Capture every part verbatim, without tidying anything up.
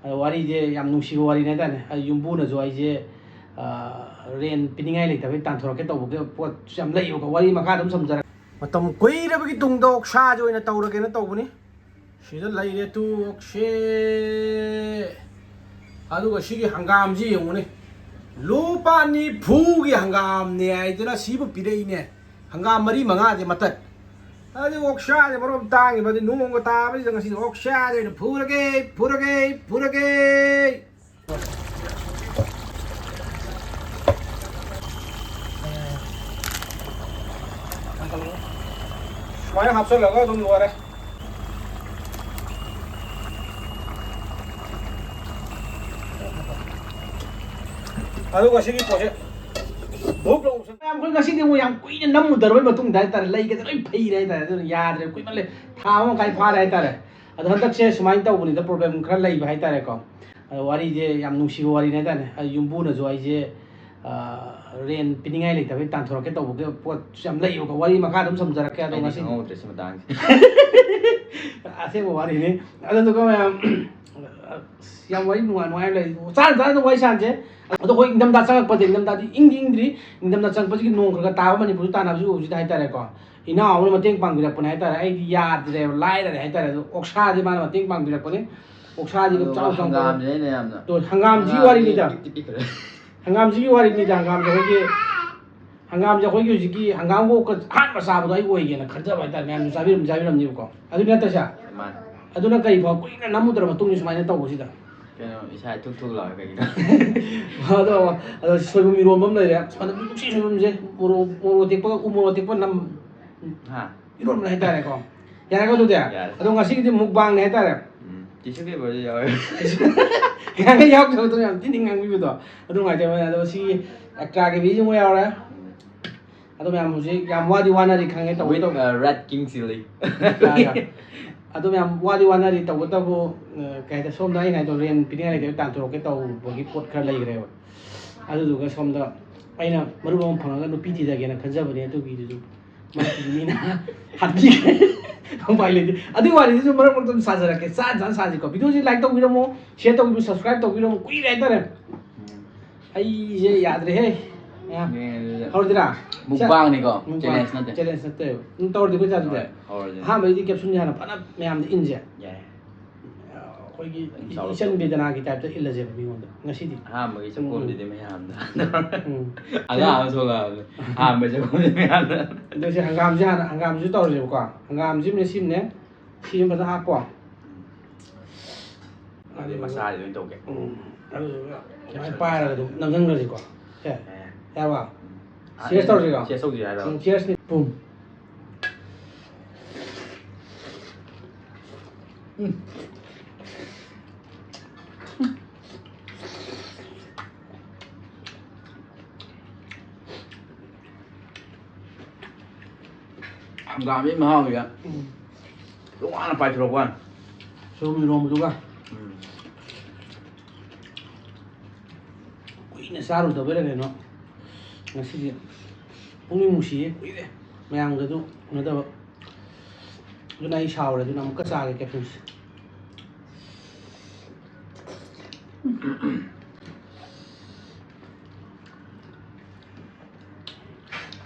ꯑꯗꯣ ꯋꯥꯔꯤꯁꯦ ꯌꯥꯝ ꯅꯨꯡꯁꯤꯕ ꯋꯥꯔꯤꯅꯦ ꯍꯥꯏꯇꯥꯔꯦ꯫ ꯑꯩ ꯌꯨꯝꯕꯨꯅꯁꯨ ꯑꯩꯁꯦ, ꯑ, ꯔꯦꯟ ꯄꯤꯅꯤꯡꯉꯥꯏ ꯂꯩꯇꯕꯩ ꯇꯥꯟꯊꯣꯔꯛꯀꯦ ꯇꯧꯕꯒꯤ ꯄꯣꯠꯁꯨ ꯌꯥꯝ ꯂꯩꯌꯦꯕꯀꯣ꯫ ꯋꯥꯔꯤ ꯃꯈꯥ ꯑꯗꯨꯝ ꯁꯝꯖꯔꯛꯀꯦ꯫ ꯃꯇꯝ ꯀꯨꯏꯔꯕꯒꯤ ꯇꯨꯡꯗ ꯑꯣꯛꯁꯥꯁꯦ ꯑꯣꯏꯅ ꯇꯧꯔꯒꯦꯅ ꯇꯧꯕꯅꯤ꯫ ꯁꯤꯗ ꯂꯩꯔꯦ ꯇꯨ ꯑꯣꯛꯁꯦ꯫ ꯑꯗꯨꯒ ꯁꯤꯒꯤ ꯍꯪꯒꯥꯝꯁꯤ ꯌꯦꯡꯉꯨꯅꯦ꯫ ꯂꯨꯄꯥ ꯅꯤꯐꯨꯒꯤ ꯍꯪꯒꯥꯝꯅꯦ ꯍꯥꯏꯗꯅ ꯁꯤꯕꯨ ꯄꯤꯔꯛꯏꯅꯦ꯫ ꯍꯪꯒꯥꯝ ꯃꯔꯤ ꯃꯉꯥꯁꯦ ꯃꯇꯠ꯫ ꯑꯗꯨ ꯑꯣꯛꯁꯥꯁꯦ ꯃꯔꯣꯝ ꯇꯥꯡꯉꯤꯕ꯫ ꯑꯗꯨ ꯅꯣꯡꯒ ꯇꯥꯕꯁꯤꯗ ꯉꯁꯤꯗꯤ ꯑꯣꯛꯁꯥꯁꯦ ꯑꯣꯏꯅ ꯐꯨꯔꯒꯦ, ꯐꯨꯔꯒꯦ, ꯐꯨꯔꯒꯦ꯫ ꯁꯨꯃꯥꯏꯅ ꯍꯥꯞꯆꯜꯂꯒ ꯑꯗꯨꯝ ꯂꯣꯏꯔꯦ꯫ ꯑꯗꯨꯒ ꯁꯤꯒꯤ ꯄꯣꯠꯁꯦ ꯙꯨꯞ ꯂꯥꯎ ꯃꯌꯥꯝ, ꯑꯩꯈꯣꯏ ꯉꯁꯤꯗꯤ ꯑꯃꯨꯛ ꯌꯥꯝ ꯀꯨꯏꯅ ꯅꯝꯃꯨꯗ꯭ꯔꯕꯩ ꯃꯇꯨꯡꯗ ꯍꯥꯏꯇꯥꯔꯦ, ꯂꯩꯒꯁꯦ ꯂꯣꯏ ꯐꯩꯔꯦ ꯍꯥꯏꯇꯥꯔꯦ꯫ ꯑꯗꯨꯅ ꯌꯥꯗ꯭ꯔꯦ, ꯀꯨꯏꯃꯜꯂꯦ, ꯊꯥ ꯑꯃ ꯃꯈꯥꯏ ꯐꯥꯔꯦ ꯍꯥꯏꯇꯥꯔꯦ꯫ ꯑꯗꯣ ꯍꯟꯗꯛꯁꯦ ꯁꯨꯃꯥꯏꯅ ꯇꯧꯕꯅꯤꯗ, ꯄ꯭ꯔꯣꯕ꯭ꯂꯦꯝ ꯈꯔ ꯂꯩꯕ ꯍꯥꯏꯇꯥꯔꯦꯀꯣ꯫ ꯑꯗꯣ ꯋꯥꯔꯤꯁꯦ ꯌꯥꯝ ꯅꯨꯡꯁꯤꯕ ꯋꯥꯔꯤꯅꯦ ꯍꯥꯏꯇꯥꯔꯦ꯫ ꯑꯩ ꯌꯨꯝꯕꯨꯅꯁꯨ ꯑꯩꯁꯦ, ꯑ, ꯔꯦꯟ ꯄꯤꯅꯤꯡꯉꯥꯏ ꯂꯩꯇꯕꯩ ꯇꯥꯟꯊꯣꯔꯛꯀꯦ ꯇꯧꯕꯒꯤ ꯄꯣꯠꯁꯨ ꯌꯥꯝ ꯂꯩꯌꯦꯕꯀꯣ꯫ ꯋꯥꯔꯤ ꯃꯈꯥ ꯑꯗꯨꯝ ꯁꯝꯖꯔꯛꯀꯦ꯫ ꯑꯗꯣ ꯑꯩꯗꯤ ꯉꯁꯤ ꯈꯪꯍꯧꯗ꯭ꯔꯦ ꯁꯤ ꯃꯇꯥꯡꯁꯦ꯫ ꯑꯁꯦꯡꯕ ꯋꯥꯔꯤꯅꯤ꯫ ꯑꯗꯨꯗꯨꯒ ꯃꯌꯥꯝ, ꯑꯁ, ꯌꯥꯝ ꯋꯥꯔꯤ ꯅꯨꯡꯉꯥꯏ ꯅꯨꯡꯉꯥꯏꯕ ꯂꯩ꯫ ꯆꯥꯅ ꯆꯥꯅ ꯋꯥꯔꯤ ꯁꯥꯟꯁꯦ꯫ ꯑꯗꯣ ꯑꯩꯈꯣꯏ ꯏꯪꯊꯝꯊꯥ ꯆꯪꯉꯛꯄꯁꯦ, ꯏꯪꯊꯝꯊꯥꯗꯤ ꯏꯪꯗꯤ ꯏꯪꯗ꯭ꯔꯤ꯫ ꯏꯪꯊꯝꯊꯥ ꯆꯪꯉꯛꯄꯁꯤꯒꯤ ꯅꯣꯡ ꯈꯔ ꯈꯔ ꯇꯥꯕ ꯃꯅꯤꯄꯨꯔꯁꯤ ꯇꯥꯟꯅꯕꯁꯤ ꯎꯕꯁꯤꯗ ꯍꯥꯏꯇꯥꯔꯦꯀꯣ꯫ ꯏꯅꯥꯎ ꯑꯃꯅ ꯃꯇꯦꯡ ꯄꯥꯡꯕꯤꯔꯛꯄꯅꯦ ꯍꯥꯏꯇꯥꯔꯦ꯫ ꯑꯩꯗꯤ ꯌꯥꯗ꯭ꯔꯦꯕ, ꯂꯥꯏꯔꯔꯦ ꯍꯥꯏꯇꯥꯔꯦ꯫ ꯑꯗꯣ ꯑꯣꯛꯁꯥꯗꯤ ꯃꯥꯅ ꯃꯇꯦꯡ ꯄꯥꯡꯕꯤꯔꯛꯄꯅꯦ꯫ ꯑꯣꯛꯁꯥꯗꯤ ꯑꯗꯨꯝ ꯑꯗꯨꯒ ꯆꯥꯎ ꯆꯥꯎ ꯇꯧꯔꯒ ꯍꯪꯒꯥꯝꯁꯤꯅ ꯑꯩꯅ ꯌꯥꯝꯅ ꯇꯣ, ꯍꯪꯒꯥꯝꯁꯤꯒꯤ ꯍꯪꯒꯥꯝꯁꯤ ꯋꯥꯔꯤꯅꯤꯗ꯫ ꯄꯤꯛꯇꯤ ꯄꯤꯛꯈ꯭ꯔꯦ꯫ ꯍꯪꯒꯥꯝꯁꯤꯒꯤ ꯋꯥꯔꯤꯅꯤꯗ꯫ ꯍꯪꯒꯥꯝꯁꯦ ꯑꯩꯈꯣꯏꯒꯤ, ꯍꯪꯒꯥꯝꯁꯦ ꯑꯩꯈꯣꯏꯒꯤ ꯍꯧꯖꯤꯛꯀꯤ ꯍꯪꯒꯥꯝ ꯑꯣꯛꯀ ꯑꯍꯥꯟꯕ ꯆꯥꯕꯗꯣ ꯑꯩ ꯑꯣꯏꯒꯦꯅ ꯈꯟꯖꯕ ꯍꯥꯏꯇꯥꯔꯦ꯫ ꯃꯌꯥꯝꯁꯨ ꯆꯥꯕꯤꯔꯝ, ꯆꯥꯕꯤꯔꯝꯅꯤꯕꯀꯣ꯫ ꯑꯗꯨ ꯅꯠꯇ꯭ꯔꯁꯦ? ꯃꯥꯅꯦ꯫ ꯑꯗꯨꯅ ꯀꯔꯤ ꯐꯥꯎ ꯀꯨꯏꯅ ꯅꯝꯃꯨꯗ꯭ꯔ ꯃꯇꯨꯡꯗ ꯁꯨꯃꯥꯏꯅ ꯇꯧꯕꯁꯤꯗ? ꯀꯩꯅꯣ, ꯏꯁꯥ ꯏꯊꯨꯛ ꯊꯨꯛ ꯂꯥꯎꯋꯦ ꯀꯩꯒꯤꯅꯣ? ꯑꯗꯣ, ꯑꯗꯣ ꯁꯣꯏꯕꯨꯝ ꯏꯔꯣꯝꯕ ꯑꯃ ꯂꯩꯔꯦ꯫ ꯁꯨꯃꯥꯏꯅ ꯅꯨꯡꯁꯤ ꯁꯣꯏꯕꯨꯝꯁꯦ, ꯃꯣꯔꯣꯛ, ꯃꯣꯔꯣꯛ ꯑꯇꯦꯛꯄꯒ ꯎ ꯃꯣꯔꯣꯛ ꯑꯇꯦꯛꯄ ꯅꯝ-, ꯍꯥ? ꯏꯔꯣꯟꯕ ꯍꯥꯏꯇꯥꯔꯦꯀꯣ꯫ ꯌꯥꯔꯦꯀꯣ ꯑꯗꯨꯗꯤ? ꯌꯥꯔꯦ꯫ ꯑꯗꯣ ꯉꯁꯤꯒꯤꯗꯤ ꯃꯨꯛꯕꯥꯡꯅꯦ ꯍꯥꯏꯇꯥꯔꯦ꯫ ꯎꯝ, tissue paperꯁꯨ ꯌꯥꯎꯋꯦ꯫ ꯌꯥꯔꯦ, ꯌꯥꯎꯗꯕꯗꯣ ꯌꯥꯝ ꯊꯤꯅ ꯉꯥꯡꯕꯤꯕꯗꯣ꯫ ꯑꯗꯨ ꯅꯨꯡꯉꯥꯏꯇꯕꯅꯦ꯫ ꯑꯗꯣ ꯁꯤꯒꯤ extra gravyꯁꯤꯃ ꯌꯥꯎꯔꯦ꯫ ꯎꯝ꯫ ꯑꯗꯣ ꯃꯌꯥꯝ ꯍꯧꯖꯤꯛ ꯌꯥꯝ ꯋꯥꯗꯤ ꯋꯥꯅꯔꯤ ꯈꯪꯉꯦ ꯇꯧꯒꯦ With, ꯇꯧꯕ꯫ Uh, Red King Chili꯫ ꯌꯥ, ꯌꯥ꯫ ꯑꯗꯣ ꯃꯌꯥꯝ ꯋꯥꯗꯤ ꯋꯥꯅꯔꯤ ꯇꯧꯕꯇꯕꯨ, ꯑ, ꯀꯩ ꯍꯥꯏꯇꯥꯔꯦ, ꯁꯣꯝꯗ ꯑꯩꯅ ꯍꯥꯏꯗꯣ ꯔꯦꯟ ꯄꯤꯅꯤꯡꯉꯥꯏ ꯂꯩꯇꯕꯩ ꯇꯥꯟꯊꯣꯔꯛꯀꯦ ꯇꯧꯕꯒꯤ ꯄꯣꯠ ꯈꯔ ꯂꯩꯈ꯭ꯔꯦꯕ꯫ ꯑꯗꯨꯗꯨꯒ ꯁꯣꯝꯗ ꯑꯩꯅ ꯃꯔꯨꯞ ꯑꯃ ꯐꯪꯉꯒ ꯅꯨꯄꯤ ꯊꯤꯖꯒꯦꯅ ꯈꯟꯖꯕꯅꯦ, ꯑꯗꯨꯒꯤꯗꯨꯁꯨ ꯃꯔꯨꯞꯀꯤꯁꯨ ꯃꯤꯅ ꯍꯥꯠꯄꯤꯈ꯭ꯔꯦ꯫ ꯎꯄꯥꯏ ꯂꯩꯇꯦ꯫ ꯑꯗꯨꯒꯤ ꯋꯥꯔꯤꯗꯨꯁꯨ ꯃꯔꯛ ꯃꯔꯛꯇ ꯑꯗꯨꯝ ꯁꯥꯖꯔꯛꯀꯦ꯫ ꯆꯥ ꯆꯥꯅ ꯁꯥꯁꯤꯀꯣ꯫ ꯚꯤꯗꯤꯑꯣꯁꯤ ꯂꯥꯏꯛ ꯇꯧꯕꯤꯔꯝꯃꯣ, ꯁꯤꯌꯔ ꯇꯧꯕꯤꯔꯝꯃꯣ, ꯁꯕꯁꯀ꯭ꯔꯥꯏꯕ ꯇꯧꯕꯤꯔꯝꯃꯣ꯫ ꯀꯨꯏꯔꯦ ꯍꯥꯏꯇꯥꯔꯦ꯫ ꯑꯩꯁꯦ ꯌꯥꯗ꯭ꯔꯦꯍꯦ꯫ ꯌꯥꯝ꯫ ꯌꯦꯡꯉꯁꯦ꯫ ꯍꯧꯔꯁꯤꯔꯥ? ꯃꯨꯛꯕꯥꯡꯅꯤꯀꯣ, ꯃꯨꯛꯕꯥꯡ꯫ ꯆꯦꯂꯦꯟꯖ ꯅꯠꯇꯦ꯫ ꯆꯦꯂꯦꯟꯖ ꯅꯠꯇꯦꯕ꯫ ꯎꯝ, ꯇꯧꯔꯗꯤꯀꯣ ꯆꯥꯗꯨꯗꯤ꯫ ꯍꯣꯏ, ꯍꯧꯔꯁꯦ꯫ ꯑꯍꯥꯟꯕꯩꯗꯤ ꯀꯦꯞꯁꯨꯟꯁꯦ ꯍꯥꯟꯅ ꯐꯖꯅ ꯃꯌꯥꯝꯗ ꯏꯟꯁꯦ꯫ ꯌꯥꯏ꯫ ꯑꯩꯈꯣꯏꯒꯤ ꯑꯗꯨꯝ ꯆꯥꯎꯔꯛꯄ꯫ ꯏꯆꯟ ꯕꯦꯗꯅꯥꯒꯤ ꯇꯥꯏꯞꯇ ꯏꯜꯂꯁꯦꯕ ꯃꯤꯉꯣꯟꯗ ꯉꯁꯤꯗꯤ꯫ ꯑꯍꯥꯟꯕꯒꯤ ꯎꯝ, ꯎꯝ꯫ ꯆꯈꯣꯝꯗꯨꯗꯤ ꯃꯌꯥꯝꯗ꯫ ꯎꯝ꯫ ꯑꯉꯥꯡ ꯑꯃ ꯊꯣꯛꯂꯛꯑꯕꯅꯦ꯫ ꯑꯍꯥꯟꯕ ꯆꯈꯣꯝꯗꯤ ꯃꯌꯥꯝꯗ꯫ ꯑꯗꯨ ꯁꯤ ꯍꯪꯒꯥꯝꯁꯦ ꯍꯥꯟꯅ, ꯍꯪꯒꯥꯝꯁꯨ ꯇꯧꯔꯁꯦꯕꯀꯣ꯫ ꯍꯪꯒꯥꯝꯁꯤꯃꯅꯦ, ꯁꯤꯃꯅꯦ꯫ ꯁꯤꯃ ꯐꯖꯅ ꯍꯥꯞꯄꯣ꯫ ꯎꯝ꯫ ꯑꯗꯨꯗꯤ ꯃꯁꯥꯁꯤ ꯂꯣꯏ ꯇꯧꯒꯦ꯫ ꯎꯝ꯫ ꯑꯗꯨꯗꯨꯒ ꯁꯨꯃꯥꯏꯅ ꯄꯥꯏꯔꯒ ꯑꯗꯨꯝ ꯅꯝꯁꯤꯟꯈ꯭ꯔꯁꯤꯀꯣ꯫ ꯁꯦ꯫ ꯑꯦ꯫ ꯌꯥꯔꯕ? ꯎꯝ꯫ ꯆꯦꯁ ꯇꯧꯔꯁꯤꯔꯣ? ꯆꯦꯁ ꯇꯧꯁꯤ ꯍꯥꯏꯔꯣ? ꯎꯝ, ꯆꯦꯁꯅꯤ꯫ ꯄꯨꯝ꯫ ꯎꯝ꯫ ꯍꯪꯒꯥꯝꯒꯤ ꯃꯍꯥꯎꯁꯤꯒ ꯎꯝ꯫ ꯇꯣꯉꯥꯟꯅ ꯄꯥꯏꯊꯣꯔꯛꯄ ꯋꯥꯅꯤ꯫ ꯁꯣꯏꯕꯨꯝ ꯏꯔꯣꯝꯕꯗꯨꯒ꯫ ꯎꯝ꯫ ꯀꯨꯏꯅ ꯆꯥꯔꯨꯗꯕꯩꯔ ꯀꯩꯅꯣ ꯉꯁꯤꯗꯤ ꯄꯨꯛꯅꯤꯡ ꯅꯨꯡꯁꯤꯌꯦ, ꯀꯨꯏꯔꯦ ꯃꯌꯥꯝꯒ ꯑꯗꯨ ꯎꯅꯗꯕ꯫ ꯑꯗꯨꯅ ꯑꯩ ꯁꯥꯎꯔꯦ, ꯑꯗꯨꯅ ꯑꯃꯨꯛꯀ ꯆꯥꯒꯦ ꯀꯦꯞꯁꯨꯜꯁꯦ꯫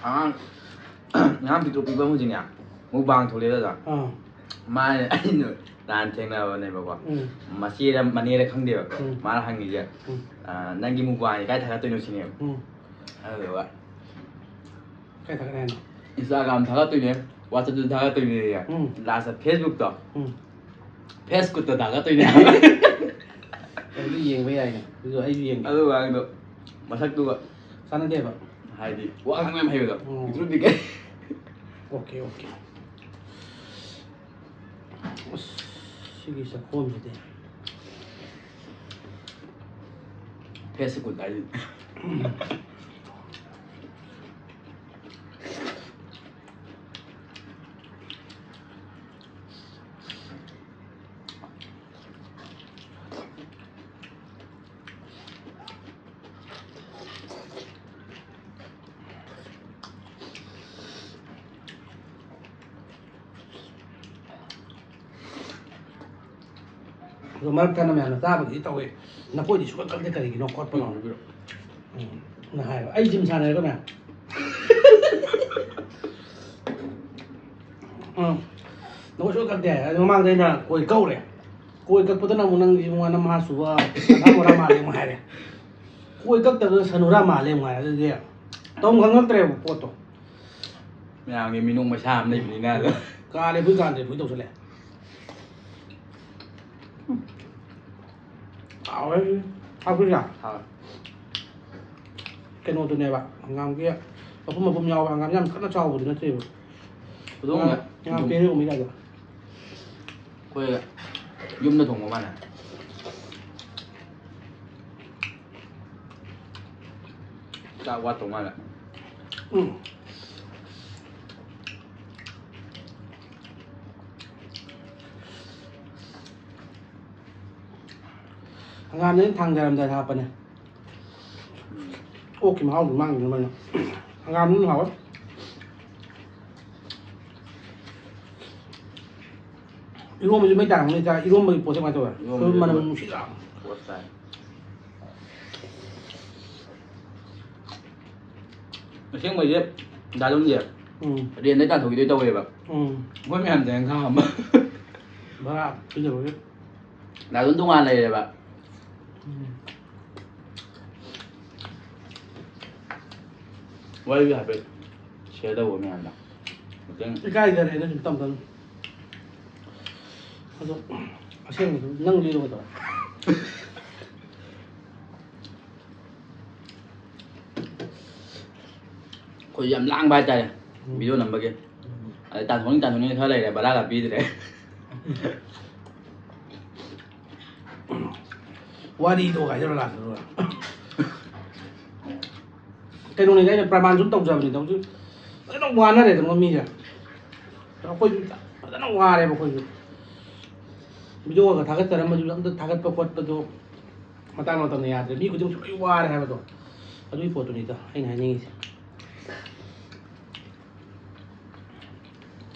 ꯑꯉꯥꯡ, ꯑꯉꯥꯡ ꯄꯤꯛꯇ꯭ꯔꯨ ꯄꯤꯛꯄ ꯑꯃ ꯍꯧꯖꯤꯛꯅꯦ ꯃꯨꯛꯕꯥꯡ ꯊꯣꯛꯂꯛꯑꯦ ꯑꯗ꯫ ꯑꯥ꯫ ꯃꯥꯅ, ꯑꯩꯅ ꯅꯍꯥꯟ ꯊꯦꯡꯅꯕꯅꯦꯕꯀꯣ꯫ ꯎꯝ꯫ ꯃꯆꯦꯔ ꯃꯅꯦꯔ ꯈꯪꯗꯦꯕ꯫ ꯎꯝ꯫ ꯃꯥꯅ ꯍꯪꯉꯤꯁꯦ, ꯎꯝ꯫ "ꯑ, ꯅꯪꯒꯤ ꯃꯨꯛꯕꯥꯡꯁꯦ ꯀꯥꯏ ꯊꯥꯒꯠꯇꯣꯏꯅꯣ?" ꯁꯤꯅꯦꯕ꯫ ꯎꯝ꯫ ꯑꯗꯨꯗꯨꯒ ꯀꯥꯏ ꯊꯥꯒꯠꯅꯤ ꯍꯥꯏꯅꯣ? Instagram ꯊꯥꯒꯠꯇꯣꯏꯅꯦ, WhatsApp-ꯇ ꯊꯥꯒꯠꯇꯣꯏꯅꯦ꯫ ꯎꯝ꯫ Last-ꯇ Facebook-ꯇꯣ꯫ ꯎꯝ꯫ Facebook-ꯇ ꯊꯥꯒꯠꯇꯣꯏꯅꯦ꯫ ꯑꯗꯨ ꯌꯦꯡꯕ ꯌꯥꯏꯅꯦ꯫ ꯑꯗꯨ ꯑꯩꯁꯨ ꯌꯦꯡꯒꯦ꯫ ꯑꯗꯨ ꯋꯥꯍꯪꯗꯣ ꯃꯁꯛꯇꯨꯒ ꯆꯥꯟꯅꯗꯦꯕ꯫ ꯍꯥꯏꯗꯤ ꯋꯥ ꯉꯥꯡꯕ ꯌꯥꯝ ꯍꯩꯕꯗꯣ꯫ ꯎꯝ꯫ ꯄꯤꯛꯇ꯭ꯔꯨ ꯄꯤꯛꯀꯩ꯫ OK, OK꯫ ꯑꯁ, ꯁꯤꯒꯤ ꯆꯈꯣꯝꯁꯤꯗꯤ꯫ Facebook-ꯇ ꯍꯥꯏꯗꯤ꯫ ꯑꯗꯣ ꯃꯔꯛ ꯊꯠꯅ ꯃꯌꯥꯝꯅ ꯆꯥꯕꯒꯤꯗꯤ ꯇꯧꯋꯦ, ꯅꯈꯣꯏꯗꯤ ꯁꯨꯡꯀꯛ ꯀꯛꯇꯦ, ꯀꯔꯤꯒꯤꯅꯣ ꯈꯣꯠꯄꯅꯣ? ꯎꯝ, ꯅ ꯍꯥꯏꯕ꯫ ꯑꯩ ꯖꯤꯝ ꯁꯥꯟꯅꯔꯒ ꯃꯌꯥꯝ꯫ ꯎꯝ꯫ ꯅꯈꯣꯏ ꯁꯨꯡꯀꯛ ꯀꯛꯇꯦ ꯍꯥꯏ꯫ ꯑꯗꯨ ꯃꯃꯥꯡꯗ ꯑꯩꯅ ꯀꯣꯏ ꯀꯛꯎꯔꯦ꯫ ꯀꯣꯏ ꯀꯛꯄꯗꯅ ꯑꯃꯨꯛ ꯅꯪꯗꯤ ꯏꯕꯨꯡꯉꯣ ꯅꯃꯥ ꯁꯨꯕ ꯁꯥꯊꯥ ꯃꯣꯔꯥ ꯃꯥꯜꯂꯦ ꯑꯃꯨꯛ ꯍꯥꯏꯔꯦ꯫ ꯀꯣꯏ ꯀꯛꯇꯕꯗꯅ ꯁꯅꯨꯔꯥ ꯃꯥꯜꯂꯦ ꯑꯃꯨꯛ ꯍꯥꯏꯔꯦ꯫ ꯑꯗꯨꯗꯤ ꯇꯧꯐꯝ ꯈꯪꯉꯛꯇ꯭ꯔꯦꯕ ꯄꯣꯠꯇꯣ꯫ ꯃꯌꯥꯝꯒꯤ ꯃꯤꯅꯣꯛ ꯃꯩꯁꯥ ꯑꯃ ꯂꯩꯕꯅꯤꯅ ꯑꯗꯣ꯫ ꯀꯥꯂꯦ ꯐꯨꯏ ꯀꯥꯟꯗꯦ ꯐꯨꯏ ꯇꯧꯁꯜꯂꯦ꯫ ꯍꯥꯎꯋꯦ꯫ ꯍꯥꯎꯕ꯭ꯔꯥ? ꯍꯥꯎꯋꯦ꯫ ꯀꯩꯅꯣꯗꯨꯅꯦꯕ, ꯍꯪꯒꯥꯝꯒꯤ ꯃꯄꯨꯝ ꯃꯄꯨꯝ ꯌꯥꯎꯕ, ꯍꯪꯒꯥꯝ ꯌꯥꯝ ꯀꯟꯅ ꯆꯥꯎꯕꯗꯤ ꯅꯠꯇꯦꯕ꯫ ꯈꯨꯗꯣꯡ ꯉꯥ-, ꯉꯥ ꯄꯦꯔꯦꯒꯨꯝꯕ ꯀꯥꯏꯗꯣ꯫ ꯑꯩꯈꯣꯏ ꯌꯨꯝꯗ ꯊꯣꯡꯕ ꯃꯥꯜꯂꯦ꯫ ꯆꯥꯛ ꯋꯥꯠꯇꯧ ꯃꯥꯜꯂꯦ꯫ ꯎꯝ꯫ ꯍꯪꯒꯥꯝꯗ ꯑꯩꯅ ꯊꯥꯡꯗꯔꯝꯗꯥꯏꯗ ꯍꯥꯞꯄꯅꯦ꯫ ꯑꯣꯛꯀꯤ ꯃꯍꯥꯎꯗꯨ ꯃꯥꯡꯈꯤꯅꯕ ꯑꯩꯅ꯫ ꯍꯪꯒꯥꯝꯗꯨꯅ ꯍꯥꯎꯋꯦ꯫ ꯏꯔꯣꯝꯕꯁꯨ ꯃꯩ ꯇꯥꯔꯝꯒꯅꯤ꯫ ꯆꯥ-, ꯏꯔꯣꯝꯕꯒꯤ ꯄꯣꯠꯁꯦ ꯀꯃꯥꯏꯅ ꯇꯧꯋꯦ? ꯏꯔꯣꯝꯕꯁꯦ ꯁꯣꯏꯕꯨꯝ ꯃꯅꯝ ꯑꯗꯨꯝ ꯅꯨꯡꯁꯤꯗ꯭ꯔꯥ? ꯄꯣꯠ ꯇꯥꯏ꯫ ꯑꯁꯦꯡꯕꯩꯁꯦ ꯗꯥ ꯖꯣꯟꯁꯦ ꯎꯝ꯫ ꯔꯦꯟꯗꯩ ꯇꯥꯟꯊꯣꯛꯈꯤꯗꯣꯏ ꯇꯧꯋꯦꯕ꯫ ꯎꯝ꯫ ꯑꯩꯈꯣꯏ ꯃꯌꯥꯝꯗ ꯈꯥꯝꯕ꯫ ꯚꯔꯥ ꯄꯤꯗꯕꯒꯤ꯫ ꯗꯥ ꯖꯣꯟ ꯇꯣꯉꯥꯟ ꯂꯩꯔꯦꯕ꯫ ꯎꯝ꯫ ꯋꯥꯔꯤꯁꯨ ꯍꯥꯏꯐꯦꯠ share ꯇꯧꯕ ꯃꯌꯥꯝꯗ꯫ ꯃꯇꯦꯡ ꯏꯀꯥꯏꯖꯔꯦꯗ ꯁꯨꯝ ꯇꯝ ꯇꯝ꯫ ꯑꯗꯣ ꯑꯁꯦꯡꯕꯗꯨ ꯅꯪ ꯂꯤꯔꯣ ꯀꯩꯗꯧꯔꯦ? ꯑꯩꯈꯣꯏ ꯌꯥꯝ ꯂꯥꯡꯕ ꯍꯥꯏꯇꯥꯔꯦ, ꯎꯝ꯫ Video ꯅꯝꯕꯒꯤ꯫ ꯎꯝ꯫ ꯑꯗꯩ ꯇꯥꯟꯊꯣꯛꯅꯤꯡ ꯇꯥꯟꯊꯣꯛꯅꯤꯡ ꯈꯔ ꯂꯩꯔꯦ, ꯚꯔꯥꯒ ꯄꯤꯗ꯭ꯔꯦ꯫ ꯋꯥꯔꯤꯗꯣ ꯍꯥꯏꯖꯔꯣ last ꯇ꯫ ꯀꯩꯅꯣꯅꯤꯗ, ꯑꯩꯅ ꯄ꯭ꯔꯃꯥꯟ ꯁꯨꯝ ꯇꯧꯖꯕꯅꯤꯗ꯫ ꯍꯧꯖꯤꯛ ꯐꯖꯅ ꯋꯥꯅꯔꯦꯗꯅ ꯃꯤꯁꯦ꯫ ꯑꯩꯈꯣꯏꯁꯨ ꯐꯖꯅ ꯋꯥꯔꯦꯕ ꯑꯩꯈꯣꯏꯁꯨ꯫ Video ꯒ ꯊꯥꯒꯠꯆꯔꯝꯕꯗꯨꯁꯨ ꯑꯝꯇ ꯊꯥꯒꯠꯄ ꯈꯣꯠꯄꯗꯣ ꯃꯇꯥꯡ ꯃꯇꯝꯅ ꯌꯥꯗ꯭ꯔꯦ꯫ ꯃꯤ ꯈꯨꯗꯤꯡꯃꯛꯁꯨ ꯂꯣꯏ ꯋꯥꯔꯦ ꯍꯥꯏꯕꯗꯣ ꯑꯗꯨꯒꯤ ꯄꯣꯠꯇꯨꯅꯤꯗ ꯑꯩꯅ ꯍꯥꯏꯅꯤꯡꯉꯤꯁꯦ꯫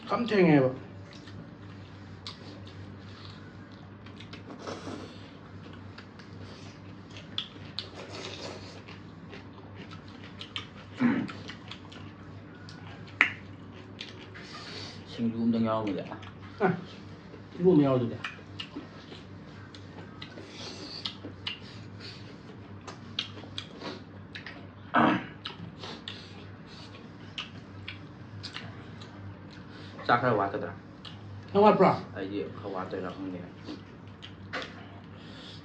ꯁꯝ ꯊꯦꯡꯉꯦꯕ꯫ ꯁꯤꯡꯖꯨ ꯑꯝꯇꯪ ꯌꯥꯎꯔꯝꯃꯗꯤ꯫ ꯑ, ꯏꯔꯣꯝꯕ ꯌꯥꯎꯔꯗꯨꯗꯤ꯫ ꯆꯥꯛ ꯈꯔ ꯋꯥꯠꯀꯗ꯭ꯔꯥ? ꯅꯪ ꯋꯥꯠꯄ꯭ꯔꯣ? ꯑꯩꯗꯤ ꯈꯔ ꯋꯥꯠꯇꯣꯏꯔꯥ ꯈꯪꯗꯦ꯫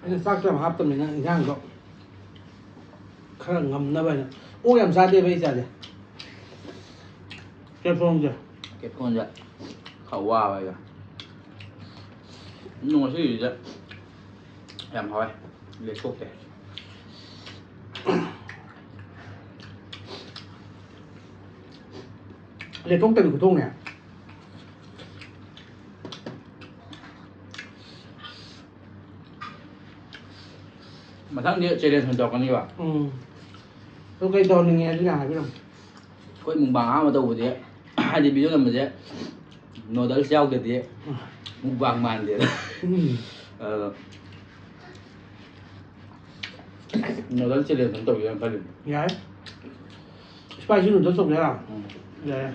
ꯑꯩꯅ ꯆꯥꯛꯇꯣ ꯌꯥꯝ ꯍꯥꯞꯇꯕꯅꯤꯅ ꯏꯟꯖꯥꯡꯗꯣ ꯈꯔ ꯉꯝꯅꯕ ꯍꯥꯏꯅ꯫ ꯑꯣꯛ ꯌꯥꯝ ꯆꯥꯗꯦꯕ ꯑꯩ ꯏꯆꯥꯁꯦ꯫ ꯀꯦꯞꯁꯣꯟꯁꯦ꯫ ꯀꯦꯞꯁꯣꯟꯁꯦ ꯈꯔ ꯋꯥꯕ ꯑꯩꯒ꯫ ꯑꯗꯨ ꯉꯁꯤꯒꯤꯁꯦ ꯌꯥꯝ ꯍꯥꯎꯋꯦ꯫ ꯂꯦꯛꯊꯣꯛꯇꯦ꯫ ꯂꯦꯛꯊꯣꯛꯇꯕꯤ ꯈꯨꯊꯣꯡꯅꯦ꯫ ꯃꯊꯪꯗꯤ ꯆꯦꯂꯦꯟꯖ ꯑꯣꯏꯅ ꯇꯧꯔꯛꯀꯅꯤꯕ꯫ ꯎꯝ꯫ ꯑꯗꯨ ꯀꯩ ꯇꯧꯍꯟꯅꯤꯡꯉꯦ ꯑꯗꯨꯅ ꯍꯥꯏꯕꯤꯔꯝꯃꯣ꯫ ꯑꯩꯈꯣꯏ ꯃꯨꯛꯕꯥꯡ ꯑꯍꯥꯟꯕ ꯇꯧꯕꯗꯤ, ꯍꯥꯏꯗꯤ ꯚꯤꯗꯤꯑꯣ ꯅꯝꯕꯁꯦ ꯅꯣꯗꯜꯁ ꯌꯥꯎꯗ꯭ꯔꯗꯤ ꯃꯨꯛꯕꯥꯡ ꯃꯥꯟꯗꯦꯗ꯫ ꯎꯝ꯫ ꯑꯗꯣ ꯅꯣꯗꯜ ꯆꯦꯂꯦꯟꯖ ꯑꯃ ꯇꯧꯒꯦꯅ ꯈꯜꯂꯤꯅꯦ꯫ ꯌꯥꯏ꯫ ꯏꯁꯄꯥꯏꯁꯤ ꯅꯨꯗꯜꯁ ꯇꯧꯒꯦꯔꯥ? ꯎꯝ꯫ ꯌꯥꯏ꯫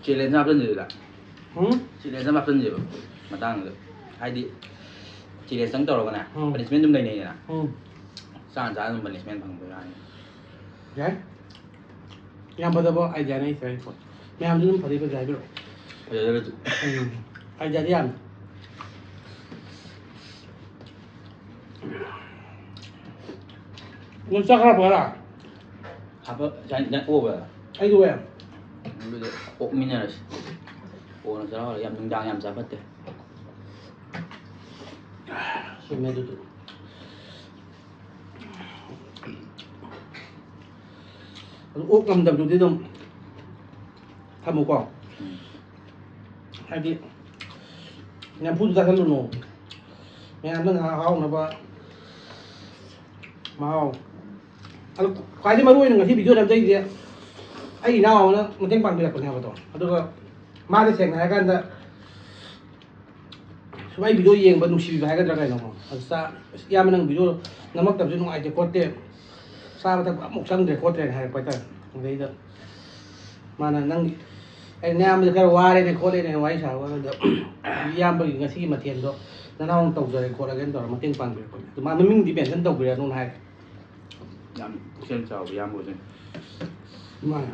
ꯆꯦꯂꯦꯟꯖ ꯍꯥꯞꯆꯤꯟꯁꯤꯗ꯫ ꯎꯝ? ꯆꯦꯂꯦꯟꯖ ꯑꯃ ꯍꯥꯞꯆꯤꯟꯁꯦꯕ ꯃꯇꯥꯡꯗꯨꯗ꯫ ꯍꯥꯏꯗꯤ ꯆꯦꯂꯦꯟꯖꯇꯪ ꯇꯧꯔꯒꯅꯦ, ꯎꯝ꯫ ꯄꯅꯤꯁꯃꯦꯟ ꯑꯗꯨꯝ ꯂꯩꯅꯩꯗꯅ꯫ ꯎꯝ꯫ ꯆꯥꯅ ꯆꯥꯅ ꯑꯗꯨꯝ ꯄꯅꯤꯁꯃꯦꯟ ꯐꯪꯕ ꯌꯥꯅꯤ꯫ ꯌꯥꯏ꯫ ꯌꯥꯝ ꯐꯖꯕ ꯑꯥꯏꯗꯤꯌꯥꯅꯦ ꯑꯩ ꯁꯔꯦꯡ ꯐꯣꯟ꯫ ꯃꯌꯥꯝꯁꯨ ꯑꯗꯨꯝ ꯐꯖꯩ ꯐꯖꯩ ꯍꯥꯏꯕꯤꯔꯛꯑꯣ꯫ ꯐꯖꯗ꯭ꯔꯁꯨ꯫ ꯎꯝ꯫ ꯑꯥꯏꯗꯤꯌꯥꯗꯤ ꯌꯥꯝꯃꯤ꯫ ꯅꯪ ꯆꯥꯛ ꯈꯔ ꯍꯥꯞꯄꯔꯥ? ꯍꯥꯞꯄ ꯉꯁꯥꯏ ꯅꯪ ꯑꯣꯛꯑꯕ? ꯑꯩꯗꯣ ꯑꯣꯛꯑꯦ꯫ ꯑꯗꯨꯗꯤ ꯑꯣꯛꯃꯤꯟꯅꯔꯁꯤ꯫ ꯀꯣꯟꯅ ꯆꯔꯥ ꯋꯥꯜꯂꯒ ꯌꯥꯝ ꯅꯨꯡꯗꯥꯡ ꯌꯥꯝ ꯆꯥ ꯐꯠꯇꯦ꯫ ꯆꯨꯝꯃꯦ ꯑꯗꯨꯗꯤ꯫ ꯑꯗꯨ ꯑꯣꯛ ꯉꯝꯗꯕꯗꯨꯗꯤ ꯑꯗꯨꯝ ꯊꯝꯃꯨꯀꯣ꯫ ꯎꯝ꯫ ꯍꯥꯏꯗꯤ ꯅꯝꯐꯨꯗ ꯆꯥꯁꯤꯜꯂꯨꯅꯣ꯫ ꯃꯌꯥꯝꯅ ꯉꯥꯏꯍꯥꯛ ꯍꯔꯥꯎꯅꯕ ꯃꯍꯥꯎ꯫ ꯑꯗꯨ ꯈ꯭ꯋꯥꯏꯗꯒꯤ ꯃꯔꯨ ꯑꯣꯏꯅ ꯉꯁꯤ ꯚꯤꯗꯤꯑꯣ ꯅꯝꯖꯩꯁꯦ ꯑꯩ ꯏꯅꯥꯎ ꯑꯃꯅ ꯃꯇꯦꯡ ꯄꯥꯡꯕꯤꯔꯛꯄꯅꯦ ꯍꯥꯏꯕꯗꯣ꯫ ꯑꯗꯨꯒ ꯃꯥꯗꯤ ꯁꯦꯡꯅ ꯍꯥꯏꯔꯀꯥꯟꯗ ꯁꯨꯝ ꯑꯩ ꯚꯤꯗꯤꯑꯣ ꯌꯦꯡꯕ ꯅꯨꯡꯁꯤꯕꯤꯕ ꯍꯥꯏꯒꯗ꯭ꯔꯥ ꯀꯩꯅꯣ꯫ ꯑꯗꯨ ꯆꯥ-, ꯑꯁ, ꯏꯌꯥꯝꯕ ꯅꯪ ꯚꯤꯗꯤꯑꯣ ꯅꯝꯃꯛꯇꯕꯁꯨ ꯅꯨꯡꯉꯥꯏꯇꯦ ꯈꯣꯠꯇꯦ, ꯆꯥꯕ ꯊꯛꯄ ꯑꯃꯨꯛ ꯆꯪꯗ꯭ꯔꯦ ꯈꯣꯠꯇ꯭ꯔꯦꯅ ꯍꯥꯏꯔꯛꯄ ꯍꯥꯏꯇꯥꯔꯦ꯫ ꯑꯗꯩꯗ ꯃꯥꯅ, "ꯅꯪ, ꯑꯩ ꯅꯌꯥꯝꯕꯁꯦ ꯈꯔ ꯋꯥꯔꯦꯅꯦ ꯈꯣꯠꯂꯦꯅꯦ ꯋꯥꯔꯤ ꯁꯥꯕ", ꯑꯗꯨꯗ ꯏꯌꯥꯝꯕꯒꯤ ꯉꯁꯤꯒꯤ ꯃꯊꯦꯜꯗꯣ ꯅꯅꯥꯎꯅ ꯇꯧꯖꯔꯒꯦ ꯈꯣꯠꯂꯒꯦꯅ ꯇꯧꯔꯒ ꯃꯇꯦꯡ ꯄꯥꯡꯕꯤꯔꯛꯄꯅꯦ꯫ ꯑꯗꯨ ꯃꯥ ꯃꯃꯤꯡꯗꯤ ꯃꯦꯟꯁꯟ ꯇꯧꯕꯤꯔꯅꯨꯅ ꯍꯥꯏ꯫ ꯌꯥꯝ ꯄꯨꯛꯆꯦꯜ ꯆꯥꯎꯕ ꯏꯌꯥꯝꯕ ꯑꯣꯏꯗꯣꯏꯅꯤ꯫ ꯃꯥꯅꯦ꯫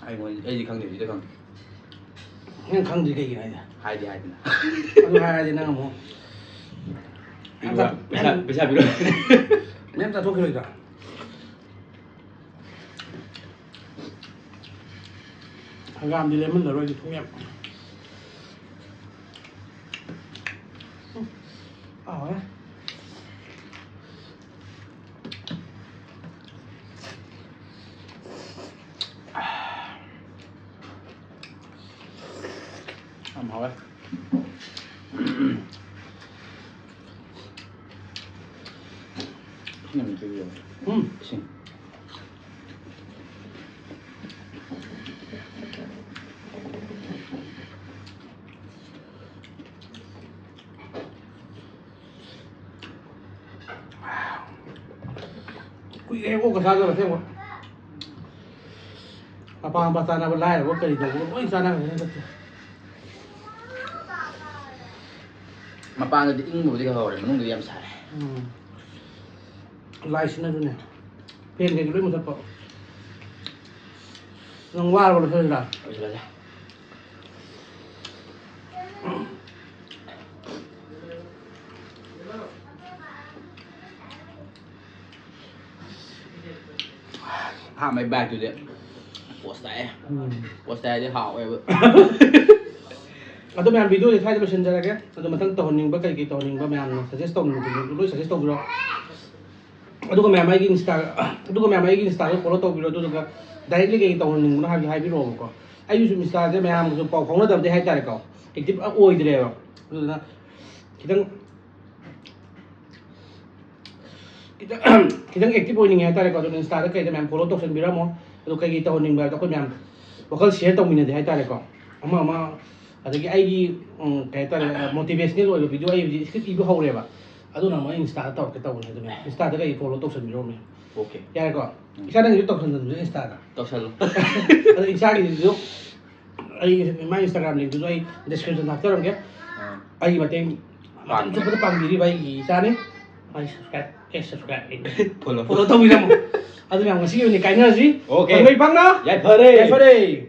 ꯑꯩꯉꯣꯟꯗ, ꯑꯩꯗꯤ ꯈꯪꯗꯦ, ꯁꯤꯗ ꯈꯪꯗꯦ꯫ ꯅꯪ ꯈꯪꯗ꯭ꯔꯤ ꯀꯩꯒꯤꯅꯣ ꯍꯥꯏꯁꯦ? ꯍꯥꯏꯗꯤ ꯍꯥꯏꯗꯅ꯫ ꯑꯗꯨ ꯍꯥꯏꯔꯗꯤ ꯅꯪ ꯑꯃꯨꯛ ꯄꯩꯁꯥ, ꯄꯩꯁꯥ, ꯄꯩꯁꯥ ꯄꯤꯔꯣ꯫ ꯃꯌꯥꯝ ꯆꯥꯊꯣꯛꯈꯤꯔꯣꯏꯗ꯭ꯔꯥ? ꯍꯪꯒꯥꯝꯗꯤ ꯂꯦꯝꯍꯜꯂꯔꯣꯏꯗꯤ ꯊꯨꯝ ꯌꯥꯝ꯫ ꯎꯝ, ꯍꯥꯎꯋꯦ꯫ ꯌꯥꯝ ꯍꯥꯎꯋꯦ꯫ ꯏꯁꯤꯡ ꯑꯃꯨꯛ ꯄꯤꯕꯤꯌꯣ꯫ ꯎꯝ꯫ ꯏꯁꯤꯡ꯫ ꯀꯨꯏꯔꯦ ꯑꯣꯛꯀ ꯆꯥꯗꯕ ꯑꯁꯦꯡꯕ꯫ ꯃꯄꯥ ꯃꯄꯥ ꯆꯥꯅꯕ ꯂꯥꯏꯔꯕ ꯀꯔꯤ ꯇꯧꯕ ꯂꯣꯏ ꯆꯥꯅꯈ꯭ꯔꯦ ꯍꯟꯗꯛꯇꯤ꯫ ꯃꯄꯥꯟꯗꯗꯤ ꯏꯪꯕꯕꯨꯗꯤ ꯈꯔ ꯍꯧꯔꯦ, ꯃꯅꯨꯡꯗꯗꯤ ꯌꯥꯝ ꯁꯥꯏ꯫ ꯎꯝ꯫ ꯂꯥꯏꯁꯤꯅ ꯑꯗꯨꯅꯦ꯫ ꯐꯦꯟ ꯀꯩꯀꯩ ꯂꯣꯏ ꯃꯨꯊꯠꯄ꯫ ꯅꯪ ꯋꯥꯔꯕ ꯂꯣꯏꯁꯤꯜꯂꯁꯤꯔꯥ? ꯂꯣꯏꯁꯤꯜꯂꯁꯦ꯫ ꯑꯍꯥꯟꯕꯩ bite ꯇꯨꯗꯤ ꯄꯣꯁ ꯇꯥꯏꯌꯦ꯫ ꯎꯝ꯫ ꯄꯣꯁ ꯇꯥꯏꯗꯤ ꯍꯥꯎꯋꯦꯕ꯫ ꯑꯗꯣ ꯃꯌꯥꯝ, video ꯁꯦ ꯁ꯭ꯋꯥꯏꯗ ꯂꯣꯏꯁꯤꯟꯖꯔꯒꯦ꯫ ꯑꯗꯣ ꯃꯊꯪ ꯇꯧꯍꯟꯅꯤꯡꯕ ꯀꯔꯤ ꯀꯔꯤ ꯇꯧꯍꯟꯅꯤꯡꯕ ꯃꯌꯥꯝꯅ suggest ꯇꯧꯅꯤꯡꯕꯗꯨꯁꯨ ꯂꯣꯏ suggest ꯇꯧꯕꯤꯔꯣ꯫ ꯑꯗꯨꯒ ꯃꯌꯥꯝ ꯑꯩꯒꯤ Insta, ꯑꯗꯨꯒ ꯃꯌꯥꯝ ꯑꯩꯒꯤ Insta ꯗ follow ꯇꯧꯕꯤꯔꯣ꯫ ꯑꯗꯨꯗꯨꯒ directly ꯀꯩ ꯀꯩ ꯇꯧꯍꯟꯅꯤꯡꯕꯅꯣ ꯍꯥꯏꯕꯗꯨ ꯍꯥꯏꯕꯤꯔꯛꯑꯣꯕꯀꯣ꯫ ꯑꯩꯒꯤꯁꯨ Insta ꯁꯦ ꯃꯌꯥꯝꯒꯁꯨ ꯄꯥꯎ ꯐꯥꯎꯅꯗꯕꯗꯤ ꯍꯥꯏꯇꯥꯔꯦꯀꯣ, active ꯑꯣꯏꯗ꯭ꯔꯦꯕ꯫ ꯑꯗꯨꯗꯨꯅ ꯈꯤꯇꯪ ꯈꯤꯇꯪ, ꯈꯤꯇꯪ active ꯑꯣꯏꯅꯤꯡꯉꯦ ꯍꯥꯏꯇꯥꯔꯦꯀꯣ꯫ ꯑꯗꯨꯅ Insta ꯗ ꯀꯩꯗ ꯃꯌꯥꯝ follow ꯇꯧꯁꯟꯕꯤꯔꯝꯃꯣ꯫ ꯑꯗꯣ ꯀꯩꯀꯩ ꯇꯧꯍꯟꯅꯤꯡꯕ ꯍꯥꯏꯕꯗꯣ ꯑꯩꯈꯣꯏ ꯃꯌꯥꯝ ꯋꯥꯈꯜ share ꯇꯧꯃꯤꯟꯅꯁꯦ ꯍꯥꯏꯇꯥꯔꯦꯀꯣ꯫ ꯑꯃ ꯑꯃ, ꯑꯗꯒꯤ ꯑꯩꯒꯤ, ꯎꯝ, ꯀꯩ ꯍꯥꯏꯇꯥꯔꯦ, motivational ꯑꯣꯏꯕ video ꯑꯩ ꯍꯧꯖꯤꯛ script ꯏꯕ ꯍꯧꯔꯦꯕ꯫ ꯑꯗꯨꯅ ꯑꯃꯨꯛ ꯑꯩ ꯏꯟꯁꯇꯥꯗ ꯇꯧꯔꯛꯀꯦ ꯇꯧꯕꯅꯦ ꯑꯗꯨꯅꯦ, ꯏꯟꯁꯇꯥꯗ ꯀꯩ ꯐꯣꯂꯣ ꯇꯧꯁꯟꯕꯤꯔꯣꯃꯦ꯫ ꯑꯣꯀꯦ꯫ ꯌꯥꯔꯦꯀꯣ? ꯎꯝ꯫ ꯏꯁꯥ ꯅꯪꯒꯤꯁꯨ ꯇꯧꯁꯟꯁꯟꯁꯦ ꯏꯟꯁꯇꯥꯗ꯫ ꯇꯧꯁꯜꯂꯣ꯫ ꯑꯗꯣ ꯏꯟꯁꯇꯥꯒꯤꯁꯤꯁꯨ ꯑꯩ ꯃꯥꯏ ꯏꯟꯁꯇꯥꯒ꯭ꯔꯥꯝ ꯂꯤꯡꯗꯨꯁꯨ ꯑꯩ ꯗꯤꯁꯀ꯭ꯔꯤꯞꯁꯟꯗ ꯍꯥꯞꯆꯔꯝꯒꯦ꯫ ꯑꯥ꯫ ꯑꯩꯒꯤ ꯃꯇꯦꯡ ꯃꯇꯝ ꯆꯨꯞꯄꯗ ꯄꯥꯡꯕꯤꯔꯤꯕ ꯑꯩꯒꯤ ꯏꯆꯥꯅꯤ꯫ ꯑꯩ ꯁꯕꯁꯀ꯭ꯔꯥꯏꯕ ꯑꯦ ꯁꯕꯁꯀ꯭ꯔꯥꯏꯕ ꯐꯣꯂꯣ꯫ ꯐꯣꯂꯣ ꯇꯧꯕꯤꯔꯝꯃꯣ꯫ ꯑꯗꯨ ꯃꯌꯥꯝ ꯉꯁꯤꯒꯤ ꯑꯣꯏꯅ ꯀꯥꯏꯅꯔꯁꯤ꯫ ꯑꯣꯀꯦ꯫ ꯐꯪꯕꯩ ꯐꯪꯅ ꯌꯥꯏꯐꯔꯦ꯫ ꯌꯥꯏꯐꯔꯦ꯫